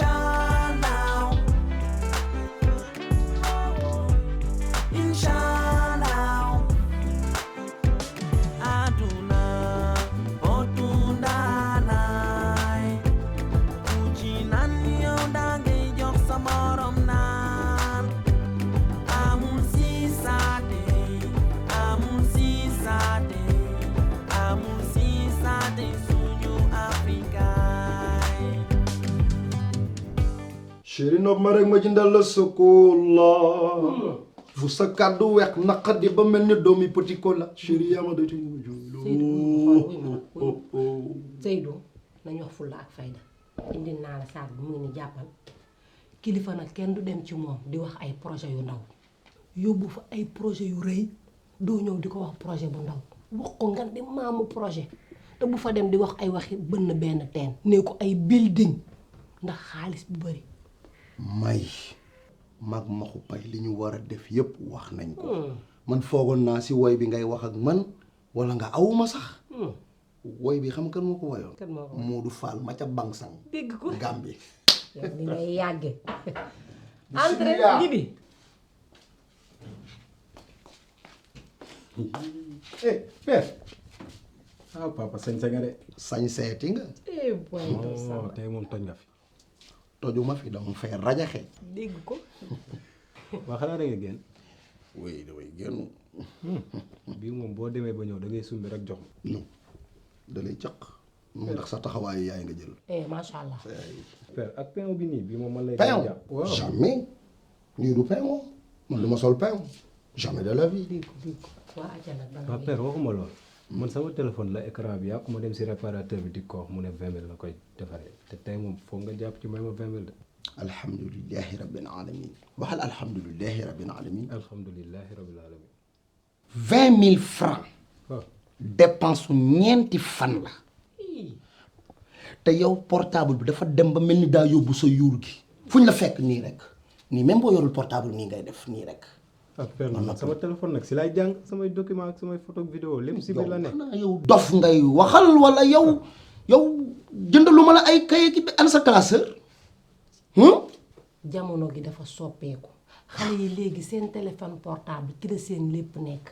Inshallah, inshallah, aduna otundanay, ujinan yow dangay jox sa morom naan, amul sisaate, amul sisaate, amul sisaate suñu Afrika. chéri nopp ma rek ma jëndal la chocolat fu sa kàddu weex naqadi ba mel ni doomi petit cola chéri yaa ma doy te mu Seydou nañu wax fulla ak fayda indi naa la saak bi mu ngi ni jàppal kilifa nag kenn du dem ci moom di wax ay projet yu ndaw yóbbu fa ay projet yu rëy doo ñëw di ko wax projet bu ndaw wax ko nga di maamu projet te bu fa dem di wax ay waxi bënn benn teen ne ko ay building ndax xaalis bu bari may mag maxu pay li ñu war a def yépp wax nañ ko man foogoon naa si woy bi ngay wax ak man wala nga awuma sax woy bi xam kan moo ko woyoon kan moo ko Modou Fall ma ca Bangsang dégg ko Gambie yow ni ngay yàgge entre Jibi père ah papa sañ nga de sañ seeti nga boy do sama tey moom toj nga fi tojuma fi dama fay rajaxe dégg ko waa xanaa da nga génn oui damay génn bii moom boo demee ba ñëw da ngay sumbi rek jox ma non da lay caq ndax sa taxawaayu yaay nga jël masha Allah père ak pain bi nii bii moom man lay pain jàpp waaw jamais lii du pain moom man du ma sol pain jamais de la vie dégg ko waa aja nag waaw père waxuma lool man sama téléphone la écran bi yàqu ma dem si réparateur bi di ko wax mu ne 20 000 la koy defaree te tey moom foog nga jàpp ci may ma 20 000 de alhamdulillahi rabbil alamin waxal alhamdulillahi rabbil alamin alhamdulilahi rabil alamin 20 000 francs waaw dépense su ñeenti fan la te yow portable bi dafa dem ba mel ni daa yóbbu sa yuur gi fuñ la fekk nii rek nii même boo yorul portable nii ngay def nii rek ak père man sama téléphone nag si laay jàng samay document ak samay photo ak vidéo lépp si biir la nekk xanaa yow dof ngay waxal wala yow jëndalu ma la ay kaye ki an sa classeur jamono gi dafa soppeeku xale yi léegi seen téléphone portable ci la seen lépp nekk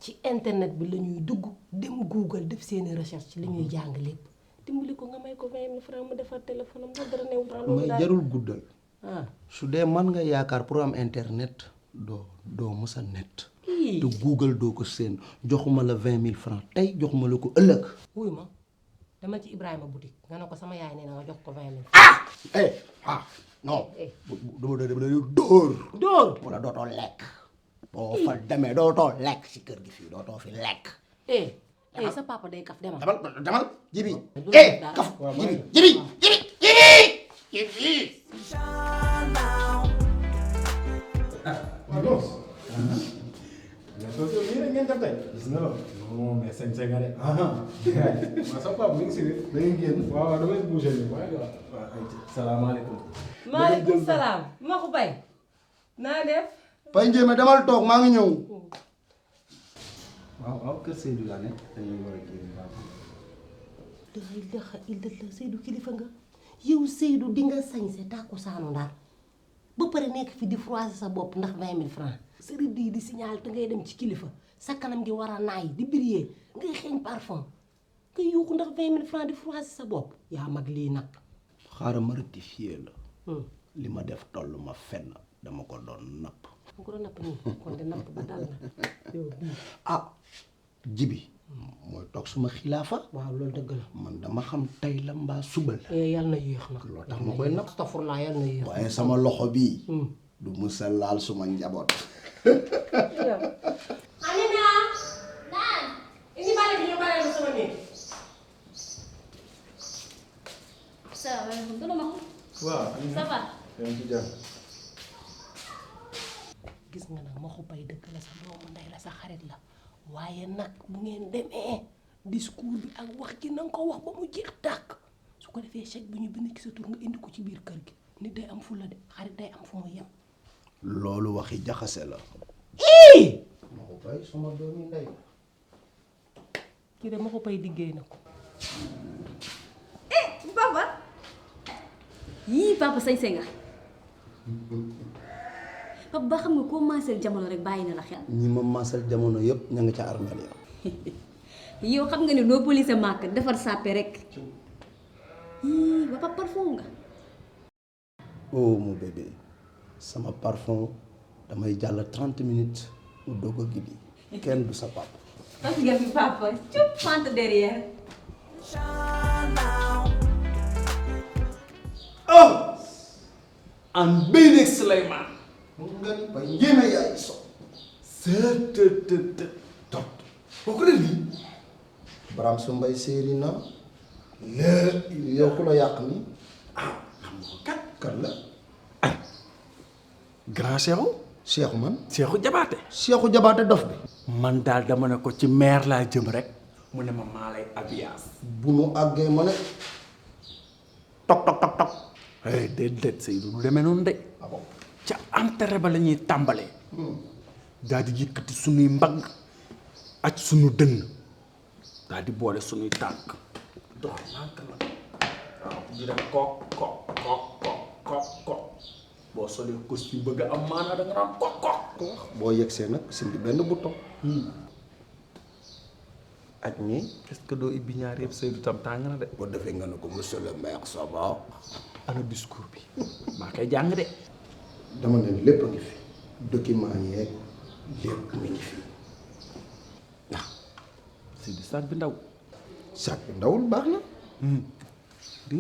ci internet bi la ñuy dugg dem Google def seeni recherche ci li ñuy jàng lépp dimbali ko nga may ko 20 000 francs mu defar téléphone am nga dara new may jarul guddal ah su dee man nga yaakaar pour am internet doo mës a net te Google doo ko seen joxuma la 20 000 francs tey joxuma la ko ëllëg wuy ma dama ci Ibrahima boutique nga ne ko sama yaay nee na nga jox ko 20 000 non dama dóor dóor wala dootoo lekk boo fa demee dootoo lekk si kër gi fii dootoo fi lekk sa papa day kaf demal demal jibi kaf jibi waaw boss soo lii rek ngeen def tey gis nga loolu non mais sañ nga de ma sa papa mi ngi si biir da ngeen génn waaw damay bougé ni waaye waaw salaamaaleykum maaleykum salaam ma ko bay naa def Pay Njéeme demal toog maa ngi ñëw waaw kër Seydou laa nekk dañuy war a génn la Seydou kilifa nga yow Seydou di nga sañse tàkku saanu Ndar ba pare nekk fi di froisser sa bopp ndax 20 000 francs sa rëdd yi di signal te ngay dem ci kilifa sa kanam gi war a naay di briller ngay xeeñ parfum nga yuuxu ndax 20 000 francs di froisser sa bopp yaa mag lii nag xaaral ma rectifier la li ma def toll ma fenn dama ko doon napp mu ko doon napp nii kon de napp ba dal na yow jibi mooy toog suma xilaafa waaw loolu dëgg la man dama xam tey la mbaa suba la yàlla na yéex nag loolu tax ma koy napp astafurlaa yàlla na yéex waaye sama loxo bii du musa laal suma njaboot Amina naan indi bale bi ñu bare na sama néeg salaamaaleykum dund ma ko. waaw ça va. ci jàmm gis nga nag Maxu Pay dëkk la sa doomu ndey la sa xarit la waaye nag bu ngeen demee discours bi ak wax ji na nga ko wax ba mu jeex tàkk su ko defee chèque bi ñu bind ci sa tur nga indi ko ci biir kër gi nit day am fu la de xarit day am fu mu yem. loolu waxi jaxase la Maxu Pay sama doomi ndey kii de Maxu Pay liggéey na ko. yii papa sañse nga papa ba xam nga koo maaseel jamono rek bàyyi na la xel. ñi ma maasal jamono yëpp ña nga ca armeel ya. yow xam nga ne doo police màkk defar sàppe rek yii ba papa parfum nga. oh mon bébé sama parfum damay jàll 30 minutes mu doog a giddi kenn du sa papa. parce que fi papa cup fente derrière. oh an béydeeg Souleymane nga ni ba njéeme yaay so. seet tot boo ko def nii Bram su mbay séeri na léegi yow ku la yàq ni ah xam nga ko kat kan la grand Cheikhou Cheikh man Cheikhou Jabaate Cheikhou Jabaate dof bi man daal dama ne ko ci maire laa jëm rek mu ne ma maa lay abiyaas bu nu àggee ma ne tok tok tok tok déedéet Seydou du demee noonu de ca enterré ba la ñuy tàmbalee daal di yëkkati sunuy mbagg ak sunu dënn daal di boole sunuy tànk dox nànk la waaw di def kok kok kok kok kok kok boo solee costume bëgg am maanaa da nga naan kok kok boo yegsee nag sindi benn bouton ak ñi est-ce que doo ibbi ñaar yëpp Seydou tam tàng na de boo defee nga ne ko monsieur le maire ça va ana discours bi maa koy jàng de dama ne lépp a ngi fi document yeeg lépp mi ngi fi waaw Seydou sac bi ndaw sac bi ndawul baax na di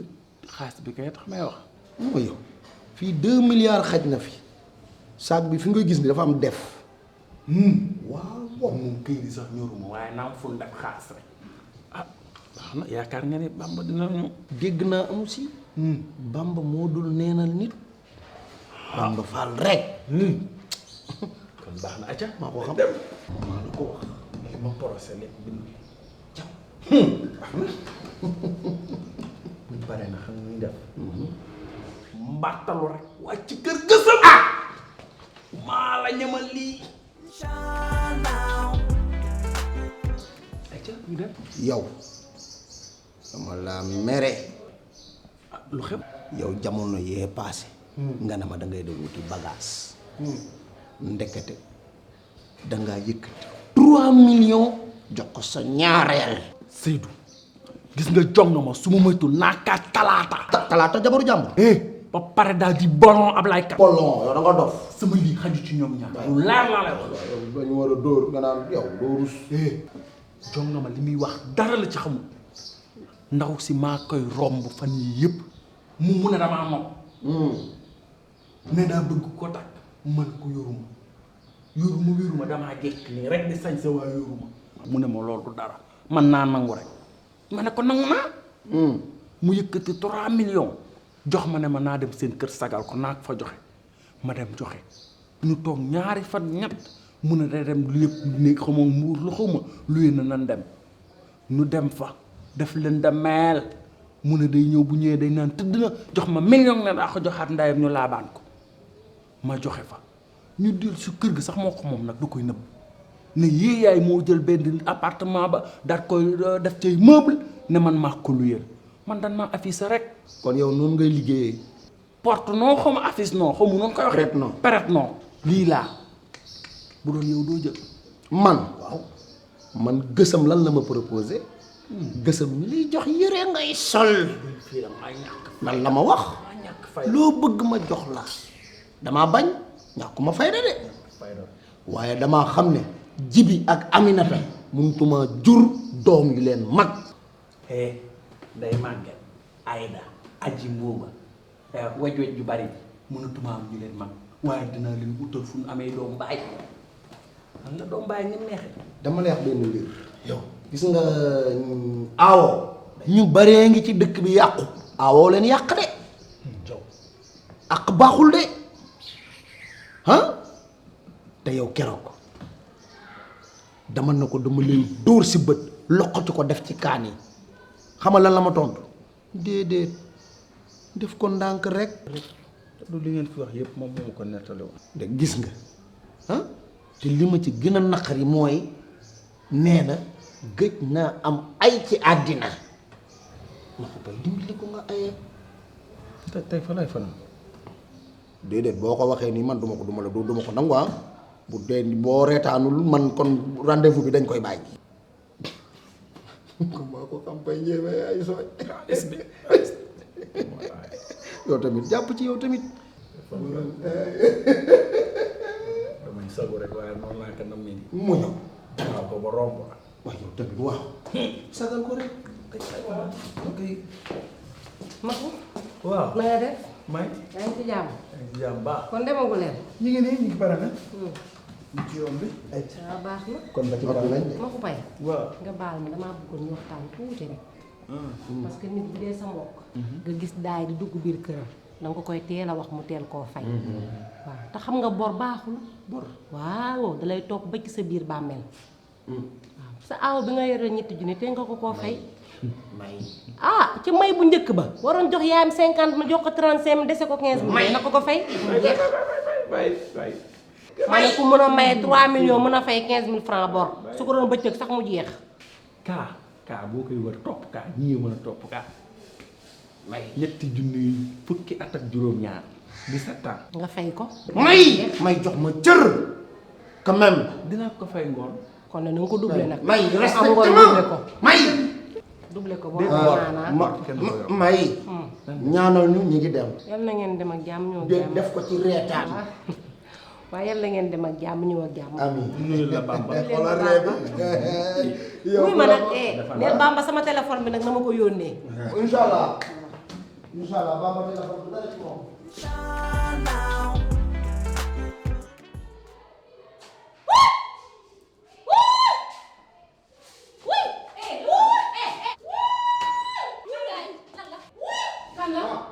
xaalis bi kay tax may wax mooy yow fii 2 milliards xaj na fi sac bi fi nga gis ni dafa am def waaw waaw moom këyit yi sax ñoruma waaye naa am fu mu def xaalis rek ah baax na yaakaar nga ni Bamba dina ñu dégg naa am si Bamba moo dul neenal nit Bamba Fall rek kon baax na acca maa ko xam maa la ko wax li ma procès lépp bind buñ pare na xam ñuy def mbattalu rek wàcc ci kër gësam maa la ñamal lii acca ñu dem yow dama la mere lu xew yow jamono yee paase nga ne ma da ngay dem wuti bagage ndekete dangaa yëkkati 3 millions jox ko sa ñaareel Seydou gis nga jong na ma su ma moytul naakaa talaata talaata jabaru jàmbur ba pare daal di bolon Ablaye Kat polon yow da nga dof sama lii xaju ci ñoom ñaar lu leer laa lay wax yow dañu war a dóor nga naan yow doo rus jong na ma li muy wax dara la ci xamul ndaw si maa koy romb fan yii yëpp mu ne damaa moom ne daa bëgg ko takk man ko yoruma damaa jekk nii rek di sañ sa waa yoruma mu ne ma loolu du dara man naa nangu rek ma ne ko nangu naa mu yëkkati 3 millions jox ma ne ma naa dem seen kër sagal ko naa ko fa joxe ma dem joxe ñu toog ñaari fan ñett mu ne day dem lépp néeg xamoo mbuur lu xaw ma luy na nan dem ñu dem fa def leen da meel mu ne day ñëw bu ñëwee day naan tëdd na jox ma million ne daa ko joxaat ndayam ñu laabaan ko ma joxe fa ñu dil su kër gi sax moo ko moom nag du koy nëbb ne yee yaay moo jël benn appartement ba daat koy def cay meuble ne man maa ko luyeel man dan maa affiche rek kon yow noonu ngay liggéeyee porte non xaw ma affiche non xaw ma noonu koy waxee peret non lii laa bu doon yow doo jël man waaw man gësam lan la ma proposé gësam mi lay jox yére ngay sol fii da ngaa ñàkk lan la ma wax ñàkk fay loo bëgg ma jox la damaa bañ ñàkkuma fayda de waaye damaa xam ne Jibi ak Aminata mënutuma jur doom yu leen mag day màgget Ayda aji mbooba wej ju bari mënatuma am ñu leen mag waaye dinaa leen utal fu ñu amee doom baay xam nga doom baay ni mu neexee dama lay wax benn mbir yow gis nga aawo ñu baree ngi ci dëkk bi yàqu aawoo leen yàq de ak baaxul de ah te yow keroog dama na ko dama leen dóor si bët loqati ko def ci kaan yi xamal lan la ma tontu déedéet def ko ndànk rek lu li ngeen fi wax yëpp moom moo ko nettali woon de gis nga ah te li ma ci gën a naqari mooy nee na gëj naa am ay ci àddina ma ko bay dimbali ko nga ayee tey fa lay fanaan. déedéet boo ko waxee nii man duma ko nangu ah bu dee boo reetaanul man kon rendez-vous bi dañ koy bàyyi. ko maa ko campagne ñeeme ay sooy. yow tamit jàpp ci yow tamit. damay sagu rek waaye noonu laa ko nam nii. mu ñëw. waaw ko ba romb. waaw yow tamit waaw. sagal ko rek. ok. Maku waaw. na nga def may. yaa ngi ci jàmm ci jàmm baax. kon demagu leen ñu ngi nii ñu ngi pare na. ñu ci yoon bi. waaw baax na kon ba ci noppi nañ de. Maku Pay waaw. nga baal ma damaa bëggoon ñu waxtaan tuuti rek parce que nit bu dee sa mbokk nga gis daay di dugg biir këram danga ko koy teel a wax mu teel koo fay waaw te xam nga bor baaxul bor waaw dalay toog ba ci sa biir bàmmeel waaw sa aaw bi nga yore ñetti junni te nga ko koo fay may ah ci may bu njëkk ba waroon jox yaayam 50 ma jox ko 35 dese ko 15 may na ko fay mu jeex ma ne ku mën a maye 3 millions mën a fay 15 000 francs bor su ko doon bëccëg sax mu jeex kaa boo koy wër topp kaa ñii mën a topp kaa may ñetti junni fukki at ak juróom-ñaar 17 ans. nga fay ko may jox ma cër quand même. dinaa ko fay ngoon. kon nag na nga ko doublé nag may am respecté ngoon ma doublé ko may. doublé ko boo ñaanaa may ñaanal ñu ngi dem. yal na ngeen dem ak jàmm ñëw ak de jàmm def ko ci reetaan. waaye yal na ngeen dem ak jàmm ñëw ak jàmm amiin nuyu la Bamba. xoolal ree bi. muy ma nag neel Bamba sama téléphone bi nag na ma ko yónnee Inch'Allah Bamba téléphone bi dara ci moom. Kan la?